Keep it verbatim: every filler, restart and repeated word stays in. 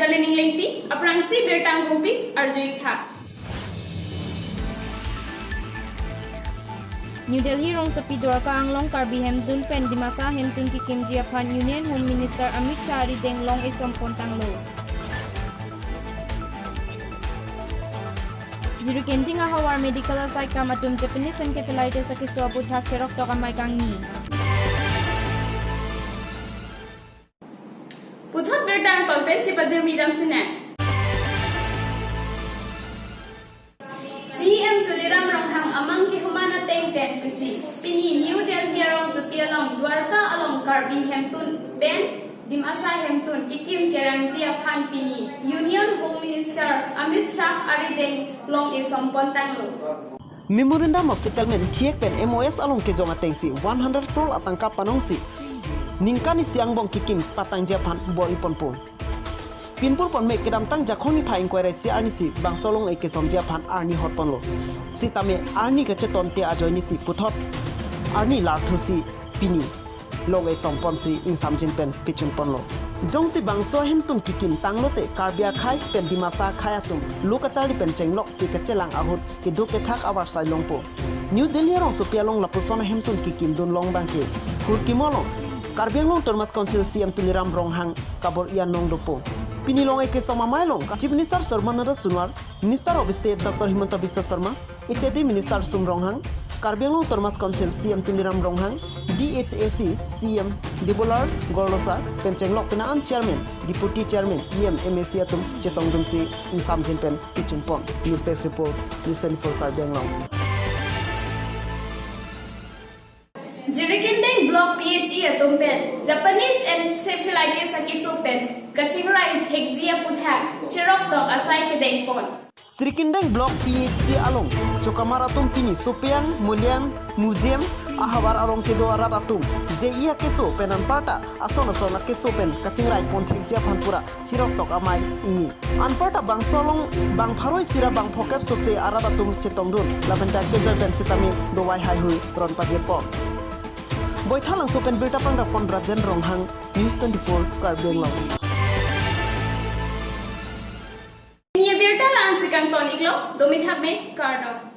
Kalining Lengpi, aphrangsi birta angkungpi arju-ik tha. New Delhi rongsopi Dwarka Anglong Karbi hemtun pen Dimasa hemtun kekimji aphan Union Home Minister Amit Shah arideng long esom pontanglo. Jirikinding ahavar medical asai kam atum Japanese encephalitis akeso aputhak cheroktok amei kangni. Puthot birta angton pen chipajirmi damsinang. C M Tuliram Ronghang amang kehuman ateng pen pusi pini New Delhi arongsopi along Dwarka along Karbi hemtun pen Dimasa hemtun kekim kerangji aphan pini Union Home Minister Amit Shah arideng long esom pontanglo. Memorandum of Settlement thiek pen M O S along kejong atengsi one hundred crore atangka panongsi ningkan isi angbong kekim patangji aphan bor-i ponpo. Pinpur ponme kedamtang Jakhong niphai ingkoi ra isi arnisi bangso along ekesomji aphan arni hot ponlo. Sitame arni kachetonte ajoinesi puthot arni larthusi pini long esom ponsi ingsamjin pen pichun ponlo. Jongsi bangso ahemtun kekim tanglote Karbi akhei pen Dimasa akhei atum lo kacharli pen chengloksi kachelang ahut keduk kethak avarsai longpo. New Delhi arongsopi along lapuson ahemtun kekimdun long abangke Kurkimo along Karbi Anglong Autonomous Council C M Tuliram Ronghang kabor-i anong dopo. Pini long ekesom amei along Chief Minister Sarbananda Sonowal, Minister of State Doctor Himanta Biswa Sarma, H A D Minister Sum Ronghang, Karbi Anglong Autonomous Council C M Tuliram Ronghang, D H A C C M Debolal Gorlosa pen chenglok penang an Chairman, Deputy Chairman, E M, M A C atum chetongdunsi ingsamjin pen pichun pon. News Desk Report, News twenty-four Karbi Anglong. Jirikinding Block P H E atum pen Japanese encephalitis akeso pen kachingrai thekji aputhak cheroktok asai kedeng pon. Jirikinding Block P H C along chokamar atum pini Sopeang, Muliang, Mujem ahavar along kedo arat atum je iya keso pen anparta ason ason akeso pen kachingrai pon thekji aphan pura cheroktok amei ingni. Anparta bangso along bang pharo isi ra bang phokep sose arat atum chetongdun lapen ta kejoi pen sitame dovai haihui ron pajirpon. Boithalangso pen birta pangdapon Rajen Ronghang, News twenty-four Karbi Anglong. Pini abirta la-ansi kangton-iklo, domi thakme, kardom.